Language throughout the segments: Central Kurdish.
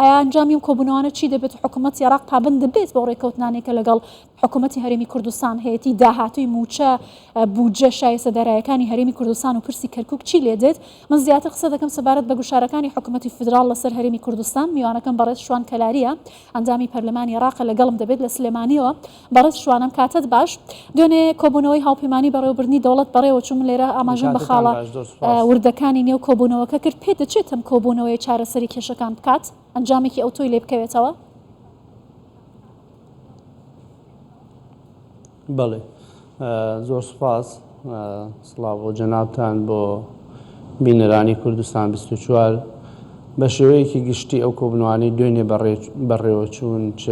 ئایا ئەنجامی ئەم کۆبوونەوانە چی دەبێت و حکوومەتی عێراق پابەند دەبێت بەو ڕێککەوتنانەی کە لەگەڵ حکوومەتی هەرێمی کوردستان هەیەتی، داهاتووی مووچە، بودجە، شایستە دارایەکانی هەرێمی کوردستان و پرسی کەرکووک چی لێدێت؟ من زیاتر قسە دەکەم سەبارەت بە گوشارەکانی حکوومەتی فیدراڵ لەسەر هەرێمی کوردستان. میوانەکەم بەڕێز شوان کەلارییە، ئەندامی پەرلەمانی عێراقە لەگەڵم دەبێت لە سلێمانییەوە. بەڕێز شوان ئەم کاتەت باش. دوێنێ کۆبوونەوەی هاوپەیمانی بەڕێوەبردنی دەوڵەت بەڕێوەچوو، من لێرە ئاماژەم بە خاڵە وردەکانی نێو کۆبوونەوەکە کرد، پێدەچێت ئەم کۆبوونەوەیە چارەسەری کێشەکان بکات، ئەنجامێکی ئەوتۆی لێ بکەوێتەوە؟ بەڵێ زۆر سوپاس. سڵاو بۆ جەنابتان بۆ بینەرانی کوردستان 24 بە شێوەیەکی گشتی ئەو کۆبنوانەی دوێنێ بەڕێوەچوون چ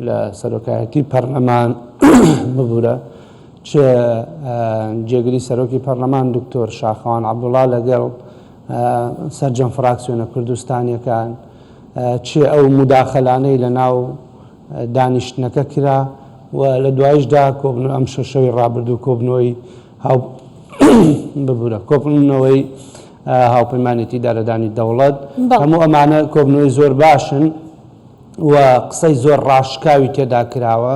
لە سەرۆکایەتی پەرلەمان ببورە چ جێگری سەرۆکی پەرلەمان دکتۆر شاخەوان عەبدوڵا لەگەڵ سەرجەم فراکسیۆنە کوردستانیەکان چ ئەو موداخەلانەی لە ناو دانیشتنەکە کرا و لە دوایشدا کۆبنەوە ئەم شەوی ڕابردوو کۆبنەوەی هاو ببورە کۆبنەوەی هاوپەیمانێتی دارەدانی دەوڵەت هەموو ئەمانە کۆبنەوەی زۆر باشن و قسەی زۆر ڕاشکاوی تێدا کراوە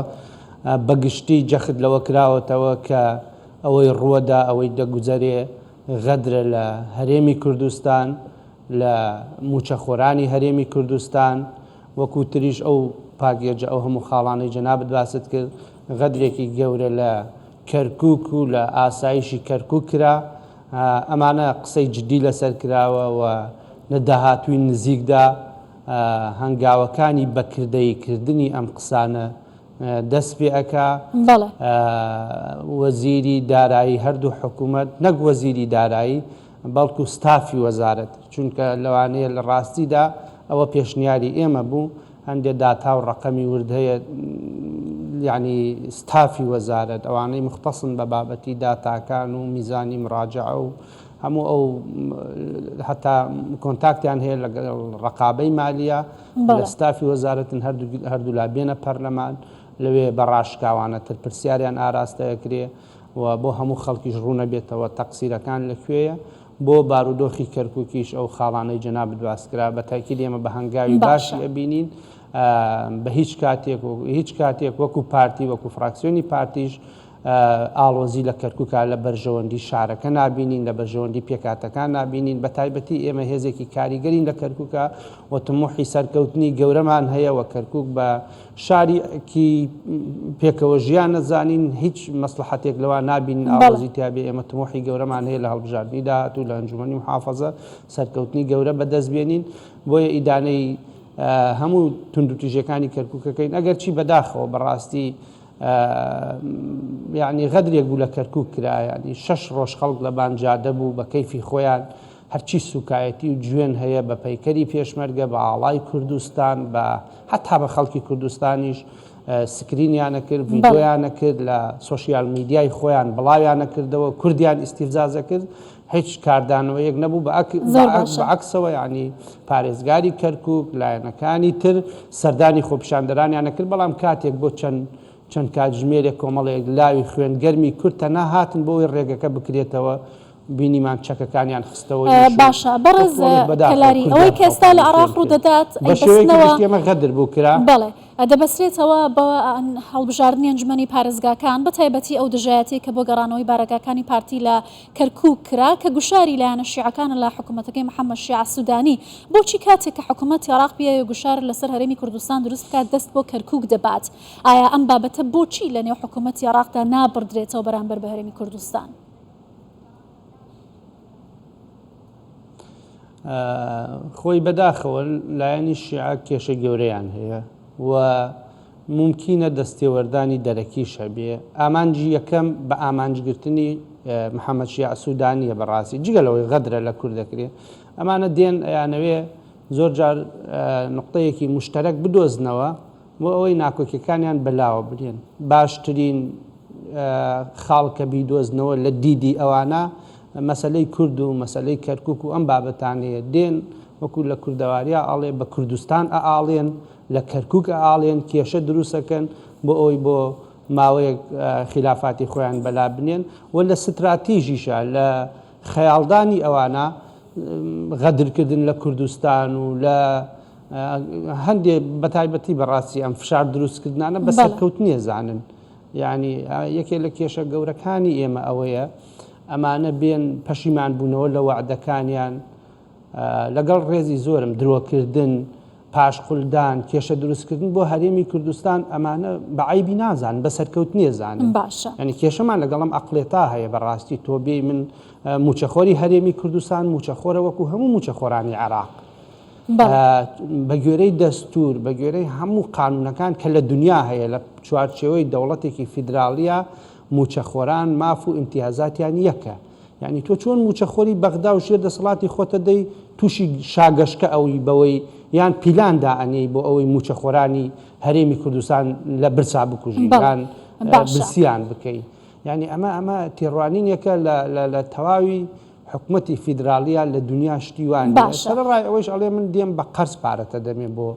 بە گشتی جەخت لەوە کراوەتەوە کە ئەوەی ڕووەدا ئەوەی دەگوزەرێ غەدرە لە هەرێمی کوردستان لە مووچەخۆرانی هەرێمی کوردستان، وەکوو تریش ئەو پاکێجە ئەو هەموو خاڵانەی جەنابت باست کرد، غەدرێکی گەورە لە کەرکووک و لە ئاسایشی کەرکووک کرا، ئەمانە قسەی جدی لەسەر کراوە و لە داهاتووی نزیکدا هەنگاوەکانی بەکردەیی کردنی ئەم قسانە دەست پێ ئەکا. بەڵێ. وەزیری دارایی هەردوو حکوومەت، نەک وەزیری دارایی، بەڵکو ستافی وەزارەت، چونکە لەوانەیە لە ڕاستیدا ئەوە پێشنیاری ئێمە بوو، هەندێ داتا و ڕەقەمی ورد هەیە، یانی ستافی وەزارەت، ئەوانەی موختەسن بە بابەتی داتاکان و میزانی مراجەعە و هەموو ئەو هەتا کۆنتاکتیان هەیە لەگەڵ ڕەقابەی مالیە، لە ستافی وەزارەتن هەردوولا بێنە پەرلەمان، لەوێ بە ڕاشکاوانەتر پرسیاریان ئاراستە ئەکرێ. و بۆ هەموو خەڵکیش ڕوونەبێتەوە تەقسیرەکان لە کوێیە، بۆ بارودۆخی کەرکوکیش ئەو خاڵانەی جەنابت باس کرا بە تاکید ئێمە بە هەنگاوی باشی ئەبینین بە هیچ کاتێک و هیچ کاتێک وەکو پارتی وەکو فراکسیۆنی پارتیش ئاڵۆزی لە کەرکوکا لە بەرژەوەندی شارەکە نابینین لە بەرژەوەندی پێکاتەکان نابینین بە تایبەتی ئێمە هێزێکی کاریگەرین لە کەرکوکا و تموحی سەرکەوتنی گەورەمان هەیە و کەرکوک بە شارێکی پێکەوە ژیان نەزانین هیچ مەسڵەحەتێک لەوە نابینین ئاڵۆزی تیا بێ ئێمە تموحی گەورەمان هەیە لە هەڵبژاردنی داهاتوو لە ئەنجومەنی محافەزە سەرکەوتنی گەورە بەدەست بێنین بۆیە ئیدانەی هەموو توندوتیژەکانی کەرکووکەکەین ئەگەر چی بەداخەوە بەڕاستی یعنی غەدرێک بوو لە کەرکوک کرا یعنی شەش ڕۆژ خەڵک لە بان جادە بوو بە کەیفی خۆیان هەرچی سوکایەتی و جوێن هەیە بە پەیکەری پێشمەرگە، بە ئاڵای کوردستان، بە هەتا بە خەڵکی کوردستانیش سکرینیان ئەکرد، ڤیدۆیان ئەکرد، لە سۆشیال میدیای خۆیان بڵاویان ئەکردەوە، کوردیان ئیستیفزاز ئەکرد، هیچ کاردانەوەیەک نەبوو، بە عەکسەوە یانی پارێزگاری کەرکوک، لایەنەکانی تر سەردانی خۆپیشاندەرانیان ئەکرد، بەڵام کاتێک بۆ چەند چەند کاتژمێرێک کۆمەڵێک لاوی خوێن گەرمی کورد تەنها هاتن بۆ ئەوەی ڕێگەکە بکرێتەوە، بینیمان چەکەکانیان خستەوە ئیش و باشە بەڕێز وەک بەداخەوە کەلاری ئەوەی کوردیان کە ئێستا لە خەڵتاندی عێراق خوێن ڕوو کرد دەدات بە شێوەیەکی ئەیبەستنەوە گشتی ئەمە غەدر بوو کرا. بەڵێ دەبەسترێتەوە بە هەڵبژاردنی ئەنجومەنی پارێزگاکان بە تایبەتی ئەو دژایەتیەی کە بۆ گەڕانەوەی بارەگاکانی پارتی لە کەرکوک کرا کە گوشاری لایەنە شیعەکانە لە حکومەتەکەی محەمەد شیاع سودانی بۆچی کاتێک کە حکومەتی عێراق بیەوێ گوشار لەسەر هەرێمی کوردستان دروست بکات دەست بۆ کەرکوک دەبات ئایا ئەم بابەتە بۆچی لە نێو حکومەتی عێراقدا نابڕدرێتەوە بەرامبەر بە هەرێمی کوردستان؟ خۆی بەداخەوە لایەنی شیعە کێشەی گەورەیان هەیە و مومکینە دەستێوەردانی دەرەکیش هەبێ ئامانجی یەکەم بە ئامانجگرتنی محەممەد شیع سوودانیە بەڕاستی جگە لەوەی غەدرە لە کورد دەکرێ ئەمانە دێن ئەیانەوێ زۆر جار نقطەیەکی مشتەرەک بدۆزنەوە بۆ ئەوەی ناکۆکیەکانیان بەلاوە بنێن. باشترین خاڵ کە بیدۆزنەوە لە دیدی ئەوانە مەسەلەی کورد و مەسەلەی کەرکوک و ئەم بابەتانەیە. دێن وەکو لە کوردەواریا ئەڵێ بە کوردستان ئەئاڵێن، لە کەرکوک ئەئاڵێن، کێشە دروستەکەن بۆ ئەوەی بۆ ماوەیەک خیلافاتی خۆیان بەلا بنێن و لە ستراتیژیشا لە خەیاڵدانی ئەوانە غەدرکردن لە کوردستان و لە. هەندێ بەتایبەتی بەڕاستی ئەم فشار دروستکردنانە بە سەرکەوتنیە زانن یعنی یەکێ لە کێشە گەورەکانی ئێمە ئەوەیە ئەمانە بێن پەشیمان بوونەوە لە وەعدەکانیان لەگەڵ ڕێزی زۆرم درۆکردن پاشقولدان کێشە دروستکردن بۆ هەرێمی کوردستان ئەمانە بە عەیبی نازانن بە سەرکەوتنی ئەزانن باشە. یانی کێشەمان لەگەڵ ئەم ئەقڵێتا هەیە بەڕاستی تۆ بێی من موچەخۆری هەرێمی کوردستان موچەخۆرە وەکو هەموو موچەخۆرانی عێراق بە گوێرەی دەستور بە گوێرەی هەموو قانونەکان کە لە دنیا هەیە لە چوارچێوەی دەوڵەتێکی فیدراڵیە موچەخۆران ماف و ئیمتیازاتیان یەکە یانی تۆ چۆن موچەخۆری بەغدا و ژێر دەسەڵاتی خۆتە دەی توشی شاگەشکە ئەوی بەوەی یان پیلان دائەنێی بۆ ئەوەی موچەخۆرانی هەرێمی کوردستان لە برسا بکوژی یان برسیان بکەی یانی ئەمە ئەمە تێڕوانینێکە لە لە تەواوی حکومەتی فیدراڵیە لە دنیا شتی وان سەرەڕای ئەوەیش ئەڵێ من دێم بە قەرز پارەتە دەمێ بۆ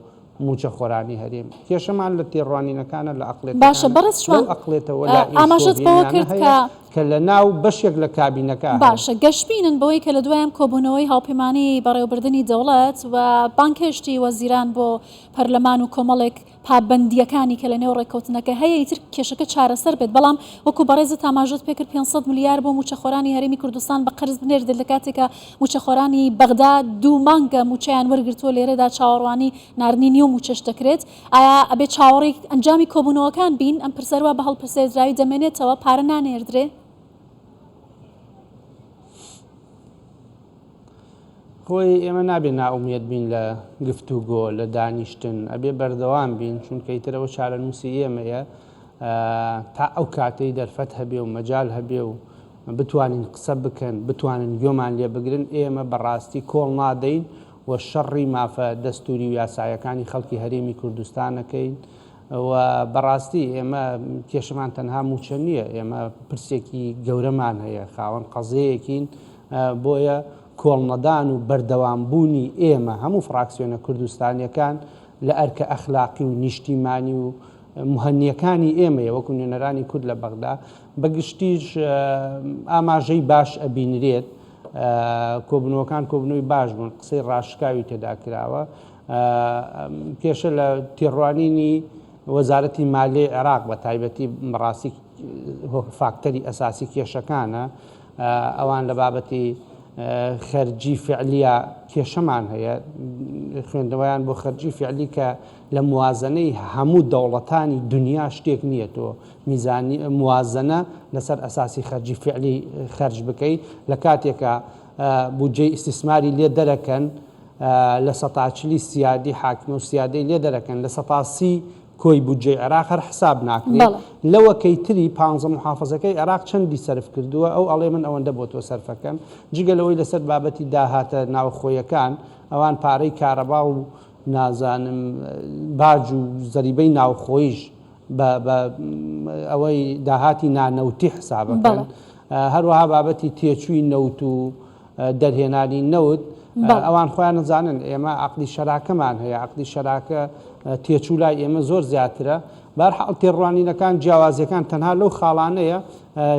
مووچەخۆرانی هەرێم. کێشەمان لە تێڕوانینەکانە لە ئەقڵێتەکانە. باشە بەڕێز شوان لەو ئەقڵێتە وەلائیەی ئاماژەت بەوە شۆڤێنیانە کرد هەیە کە. کە لە ناو بەشێک لە کابینەکە هەن. باشە گەشبینن بەوەی کە لە دوای ئەم کۆبوونەوەی هاوپەیمانیی بەڕێوەبردنی دەوڵەت و بانگهێشتی وەزیران بۆ پەرلەمان و کۆمەڵێک پابەندییەکانی کە لەنێو ڕێککەوتنەکە هەیە ئیتر کێشەکە چارەسەر بێت، بەڵام وەکو بەڕێزت ئاماژەت پێکرد 500 ملیار بۆ مووچەخۆرانی هەرێمی کوردستان بە قەرز بنێردرێت لە کاتێکا مووچەخۆرانی بەغدا دوو مانگە مووچەیان وەرگرتووە لێرەدا چاوەڕوانی ناردنی نیو مووچەش دەکرێت ئایا ئەبێ چاوەڕێی ئەنجامی کۆبوونەوەکان بین ئەم پرسە هەروا بە هەڵپرسێردراوی دەمێنێتەوە پارە نانێردرێ؟ خۆی ئێمە نابێ نائومێد بین لە گفتوگۆ لە دانیشتن ئەبێ بەردەوام بین چونکە ئیتر ئەوە چارەنووسی ئێمەیە تا ئەو کاتەی دەرفەت هەبێ و مەجال هەبێ و بتوانین قسە بکەن بتوانن گوێمان لێ بگرن ئێمە بەڕاستی کۆڵ نادەین و شەڕی مافە دەستوری و یاسایەکانی خەڵکی هەرێمی کوردستانەکەین و بەڕاستی ئێمە کێشەمان تەنها موچە نییە ئێمە پرسێکی گەورەمان هەیە خاوەن قەزەیەکین بۆیە کۆڵنەدان و بەردەوامبوونی ئێمە هەموو فڕاکسیۆنە کوردستانیەکان لە ئەرکە ئەخلاقی و نیشتیمانی و مهەنیەکانی ئێمەیە وەکو نوێنەرانی کورد لە بەغدا. بە گشتیش ئاماژەی باش ئەبینرێت. کۆبوونەوەکان کۆبوونەوەی باش بوون، قسەی ڕاشکاوی تێدا کراوە. کێشە لە تێڕوانینی وەزارەتی مالیەی عێراق بە تایبەتی بەڕاستی فاکتەری ئەساسی کێشەکانە. ئەوان لە بابەتی خەرجی فعلیە کێشەمان هەیە خوێندنەوەیان بۆ خەرجی فعلی کە لە موازنەی هەموو دەوڵەتانی دنیا شتێک نییە تۆ میزانی موازنە لەسەر ئەساسی خەرجی فعلی خەرج بکەی لە کاتێکە بودجەی ئیستیسماری لێ دەرەکەن لە سەتاچلی سیادی حاکمە و سیادەی لێ دەرەکەن لە سەتاسی کۆی بودجەی عێراق هەر حساب ناکرێ بەڵێ. لەوەکەی تری پانزە موحافەزەکەی عێراق چەندی سەرف کردووە ئەو ئەڵێ من ئەوەندە بۆ تۆ سەرفەکەم جگە لەوەی لەسەر بابەتی داهاتە ناوخۆیەکان ئەوان پارەی کارەبا و نازانم باج و زەریبەی ناوخۆیش بە بە ئەوەی داهاتی نانەوتی حسابەکەن بەڵێ. هەروەها بابەتی تێچووی نەوت و دەرهێنانی نەوت ئەوان خۆیان نەزانن ئێمە عقلی شەراکەمان هەیە عقلی شەراکە تێچوو لای ئێمە زۆر زیاترە بارحاڵ تێڕوانینەکان جیاوازیەکان تەنها لەو خاڵانەیە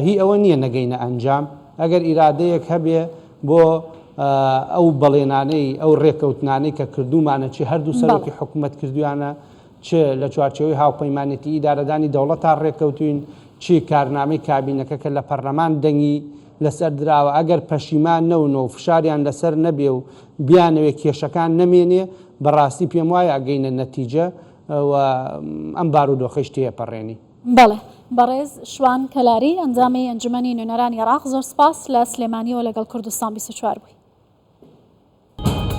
هی ئەوە نییە نەگەینە ئەنجام ئەگەر ئیرادەیەک هەبێ بۆ ئەو بەڵێنانەی ئەو ڕێکەوتنانەی کە کردومانە چی هەردوو سەرۆکی حکوومەت کردویانە چ لە چوارچێوەی هاوپەیمانێتی ئیدارەدانی دەوڵەتا ڕێککەوتوین، چ کارنامەی کابینەکە کە لە پەرلەمان دەنگی لەسەر دراوە، ئەگەر پەشیمان نەون و فشاریان لەسەر نەبێ و بیانەوێ کێشەکان نەمێنێ، بەڕاستی پێموایە ئەگەینە نەتیجە و ئەم بارودۆخەیش تێپەڕێنین. بەڵێ. بەڕێز شوان کەلاری، ئەندامی ئەنجومەنی نوێنەرانی عێراق، زۆر سپاس لە سلێمانییەوە لەگەڵ کوردستان 24 بووی.